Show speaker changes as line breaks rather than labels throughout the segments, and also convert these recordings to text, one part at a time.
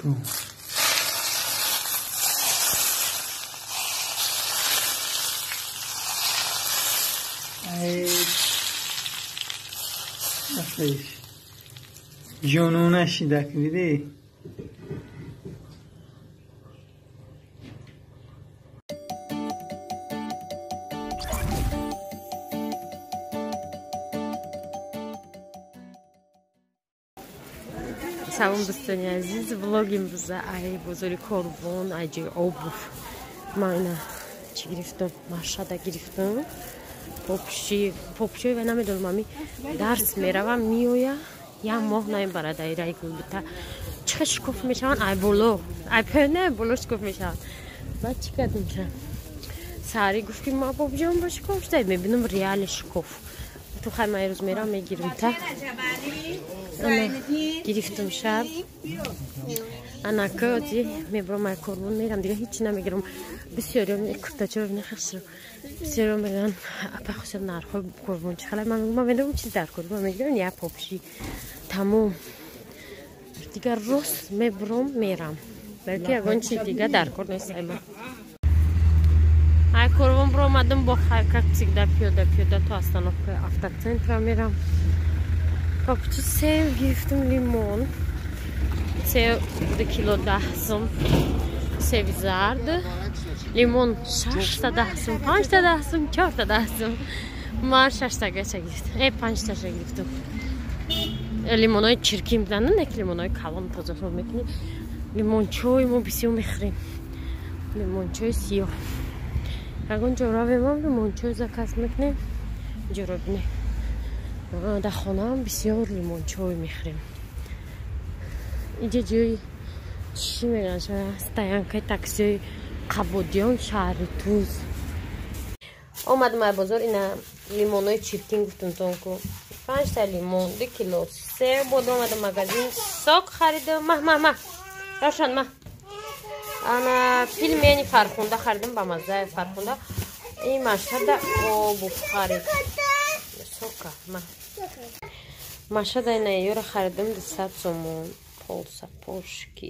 Красоту. Ҷонона шидак дидӣ?
Салом, дӯстони азиз. Влоги имрӯза ай бозори Корвон, ай ҷои обув. Ман ина чӣ гирифтам? Машада гирифтам. Попши ва намедонам, ами дарс меравам, меоя, як моҳ намебарад, ай рай гулбита. Чӣ шукуф мешаванд, ай боло, ай пена боло шукуф мешаванд. Баъд чӣ кардем ша? Сари гуфт, ки ма бобҷон ба шукуф шуда, мебинам, реально шукуф. Ту хай, ман ирӯз меравам, мегирам та. Гирифтам шаб. Анака ози мебарам ай Корвон, мерам, дига ҳеҷ намегирам. Бисёриём куртачаро нахашро. Бисёриём мегӯянд, апа, хусусан нархҳои Корвон чӣ хеле. Ман медонам чиз дар кор, ман мегирам як попши, тамом. Дигар рост мебурам, мерам. Балки ягон чиз дига дар кор нест ай ман. Ай Корвон буромадам, бо хай, как всегда, пиёда пиёда то остановка автоцентра мерам. Папчи сев гирифтам, лимон. Сев 2 кило 10 сум. Севи зард. Лимон 6 та 10 сум, 5 та 10 сум, 4 та 10 сум. Ман шаштагаша гирифтам. Панҷташа гирифтам. Лимонои чиркин буданд, не ки лимонои калон тоза мекунӣ. Лимончой мо бисёр мехӯрем. Лимончои сиёҳ. Ягон ҷо равем, лимончой заказ мекунем. Ҷоро бинем. Дар хонаам бисёр лимончой мехӯрем. Инҷа ҷои чӣ мегӯянд, стоянкаи таксиҳои Қабодиён, шаҳри Туз. Омадам ай бозор, ина лимонои чиркин гуфтумтон ку. Панҷта лимон, 2 кило себ. Бод омадам магазин, сок харидам. Маҳ, маҳ, маҳ, Равшан, маҳ. Ана пельмени Фархунда харидам, ба маззаи Фархунда. Ин Машҳада обув харид. Сока, маҳ. Машҳада ина ёра харидам, 200 сомон. Пол сапожки.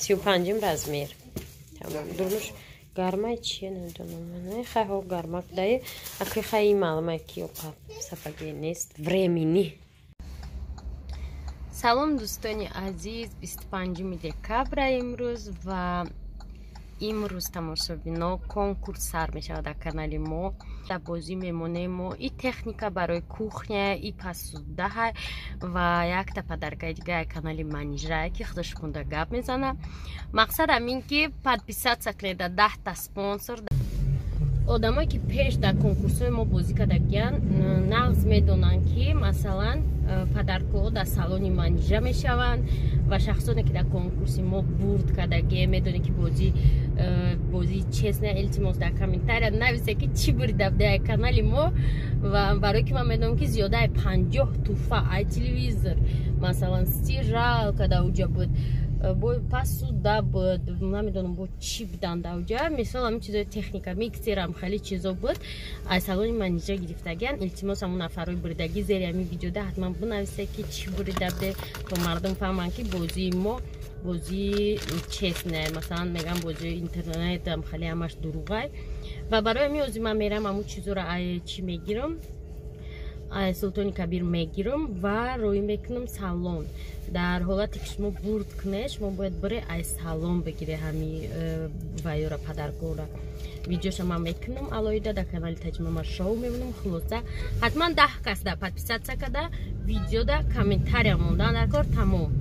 35-ум размер. Тамом. Дурмуш гармай чие, намедонам. Хайҳо, гармак дай. Акри хай, маълумай ки оқа сапоги нест. Времени. Салом, дӯстони азиз. 25 декабра имрӯз ва имрӯз, тамошобино, конкурс сар мешавад дар канали мо. Дар бозӣ мемонем мо и техника барои кухня, и посуда ва якта подаркаи дига канали Манижа, ки худаш хунда гап мезана. Мақсад ҳамин ки подписаться кунед дар 10 та спонсор. Одамое ки пеш дар конкурсҳои мо бозӣ кардагиянд, нағз медонанд, ки масалан подаркаҳо дар салони Манижа мешаванд ва шахсоне ки дар конкурси мо бурд кардагие, медонед, ки бозии честная. Илтимос, дар комментария нависе, ки чӣ бурида дар канали мо. Ва барое ки ман медонам, ки зиёдаи 50 туҳфа, ай телевизор, масалан, стиралка дар уҷа буд, бо посуда буд, намедонам, бо чӣ буданд дар уҷа, мисол, ҳамин чизои техника, миксерам, хеле чизо буд, аз салони Манижа гирифтагиян. Илтимос, ҳамон нафарҳои буридагӣ зери ҳамин видеода ҳатман бинависе, ки чӣ бурида буде, то мардум фаҳманд, ки бозии мо бозии честная. Масалан, мегӯям, бозии интернетам хеле ҳамаш дурӯғай. Ва барои ҳамин ҳозир ман мерам, ҳамун чизоро ай чӣ мегирам, Султони Кабир мегирам ва роҳӣ мекунам салон. Дар ҳолате ки шумо бурд кунед, шумо бояд бире ай салон бигире ҳами вайёра, подаркора. Видеоша ман мекунам алоҳида, дар канали Таҷмама шоу мемонам. Хулоса, ҳатман 10 кас да подписаться карда, видеода комментария мондан дар кор, тамом.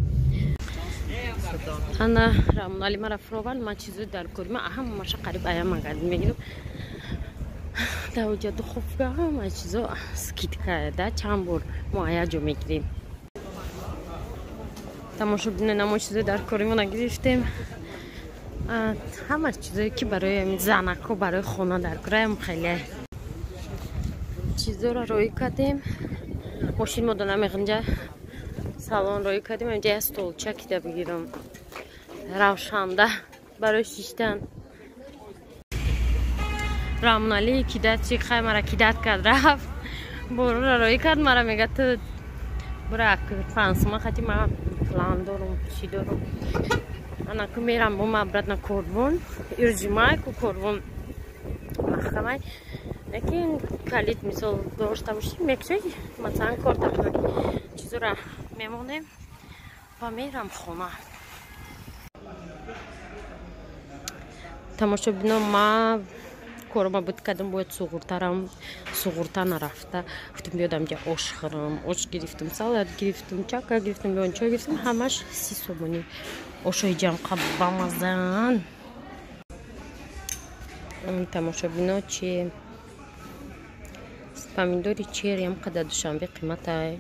Ана Рамонали мара фуровард, ман чизои дар кори ман ҳамаша қариб ая магазин мегирам. Дар уҷа духовка, ҳама чизо скидка да, чанд бор мо ая ҷо мегирем. Тамошо бинед, мо чизои дар кори мо нагирифтем, ҳама чизое ки барои занакҳо, барои хона дар кораям, хеле чизоро роӣ кардем. Мошин мо дона меғинҷа салон роӣ кардем. Инҷа я столча кида бигирам, равшанда барои шиштан. Рамонали кидат чи хай мара кидать кард, рафт, борора роӣ кард, мара мега, ту бура 5 сума хати, ма план дорум, чӣ дорум. Ана ку мерам бо ма обратно корвон. Ирҷимай ку корвон маҳкамай. Лекин калид мисол дошта бошӣ мекушои, масалан корта чизора мемонем ва мерам хона. Тамошобино, ма корма буд кардам, бояд суғуртарам, суғурта нарафта. Гуфтам биёдам ҷа ош хӯрам. Ош гирифтам, салат гирифтам, чака гирифтам, биончо гирифтам, ҳамаш 30 сомонӣ. Ошои ҷамқа бамазан. Тамошобино, чи помидори черри ам қадар Душанбе қиматай.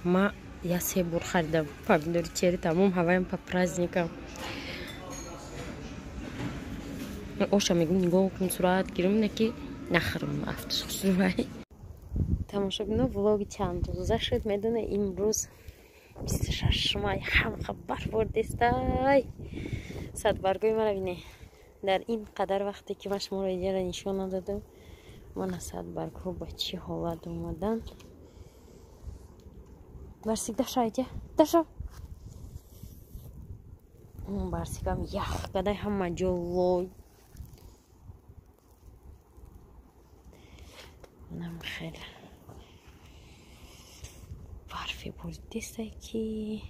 Ма я се бор харидам помидори черри, тамом ҳаваям по праздникам. Оша мегум нигоҳ кун, сурат гирим, не ки нахӯрам, афтушай. Тамошобино, влоги чанд рӯза шуд, медоне, имрӯз 26 май, ҳамқа барф бордестай. Садбаргои мара бине. Дар ин қадар вақте ки ман шуморо иҷара нишон надодам, мана садбаргҳо ба чӣ ҳолат омаданд. Барсик даша иҷа, даша. Барсикам ях кадай, ҳама ҷо лой. Нам хеле барфе боридестай ки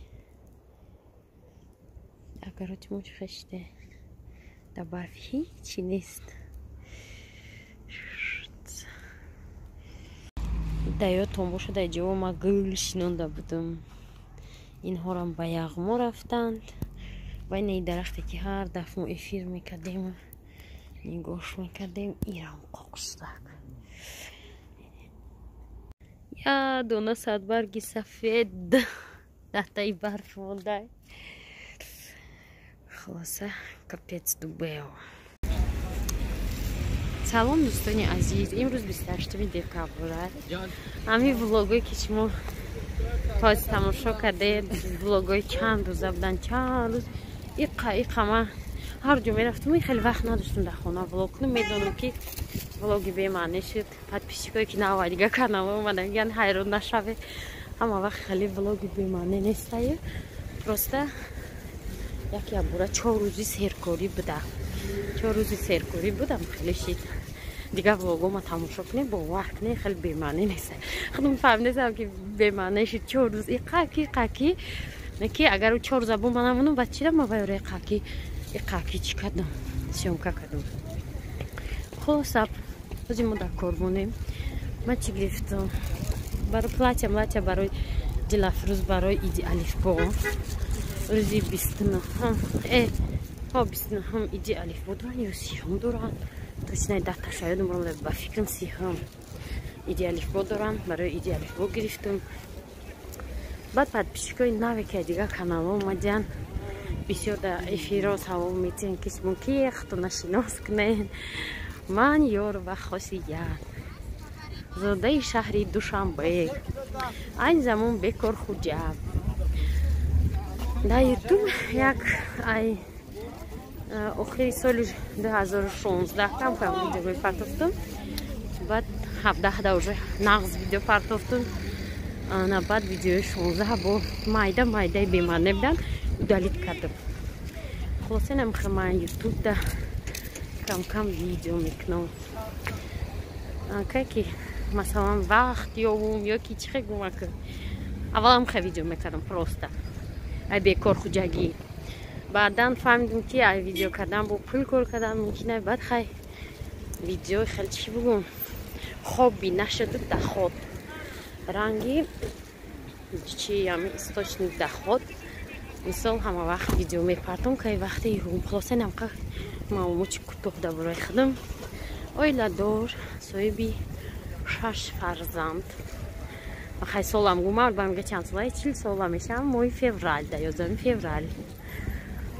агароти мо хеште дар барф ҳичи нест. Дар ёдтон бошад, дар ҷаво ма гул шинонда будам. Инҳорам ба яғмо рафтанд. Ва инаи дарахте ки ҳар дафъ мо эфир мекардем, нигоҳш мекардем, ирам қоқсак. Я дона садбарги сафед дар таи барф мондай. Хулоса, капец дубео. Салом, дӯстони азиз. Имрӯз 28 декабр. Ҳамин влогое ки шумо ҳозир тамошо кардед, влогои чанд рӯза буданд, чанд рӯз иқа иқа ма ҳар ҷо мерафтам, хеле вақт надоштам дар хона влог кунам. Медонам ки влоги бемаъне шуд. Подписчикое ки нава дига канала омадан, ян ҳайрон нашавед. Ҳама вақт хеле влоги бемаъне нестаю. Просто як ябора 4 рӯзи серкорӣ буда. 4 рӯзи серкорӣ будам, хеле шид. Дига влогома тамошо кунед, бовар кунед, хеле бемаъне нест. Худам фаҳмидам ки бемаъне шуд 4 рӯз иқаки иқаки. Ки агар 4 рӯза бо ман намонам, баъд чира ма вайора иқаки иқаки чӣ кардам? Съёмка кардам. Хулоса, ҳозир мо дар корвонем. Ман чӣ гирифтам? Барои платья, млатья, барои дилафрӯз, барои иди алифбо. Рӯзи 29-ум, 29-ум иди алифбо доранд ё 30-ум доранд? Точно даташа ёдам омада, ба фикрам 30-ум иди алифбо доранд. Барои иди алифбо гирифтам. Баъд подписчикои наве ки дигар каналҳо омадиянд, бисёр дар эфиро савол метиҳанд ки шумо ки худтона шинос кунед. Ман Ёрова Хосият, зодаи шаҳри Душанбе, айни замон бекор хуҷа. Дар Ютуб як ай охири соли 2016 кам кам видео мепартофтам. Баъд 17 уже нағз видео партофтам. Ана баъд видеои 16 бо майда майдаи бемаъне буданд, удалить кардам. Хулоса, намхел ман Ютубда кам кам видео мекунам. Кай ки масалан вақт ёбум ё ки чӣ хел гумак. Аввалам хел видео мекардам просто. Ай бекор хуҷагӣ. Баъдан фаҳмидам ки ай видео кардан бо пул кор кардан мумкин ай. Баъд хай видеои хел чӣ бугум, хобби нашуду доход. Ранги чи ами источник доход. Мисол ҳама вақт видео мепартом, кай вақте юрум. Хулоса, намқа маълумоти кӯтоҳ дар бораи худам. Оиладор, соҳиби 6 фарзанд. Хай солам гумар, ба мега чанд солае? 40 сола мешавам, моҳи феврал, дар 11 феврал.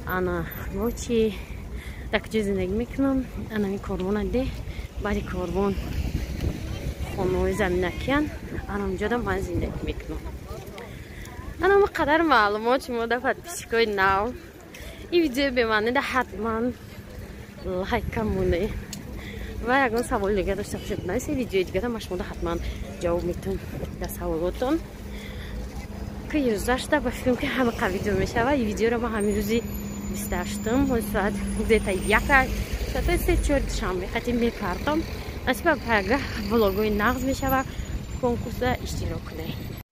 Ана бо чи дар куҷо зиндагӣ мекунам? Анами корвона де, баъди корвон хонаҳои заминакиян, ана онҷода ман зиндагӣ мекунам. Ана ма қадар маълумот шумо дар подписчикои нав. Ин видеои бемаънеда ҳатман лайка монед. Ва ягон саволи дига дошта бошед, нависед, видеои дигара ман шумода ҳатман ҷавоб метавон дар саволотон. Ки рӯзашта ба фикрам ки ҳама қа видео мешава. Ин видеоро ман ҳамин рӯзи 28-ум, соат где-то яка, соати 3-4 душанбе хати мепартом. Насиба, пага влогои нағз мешава. Конкурса иштирок кунед.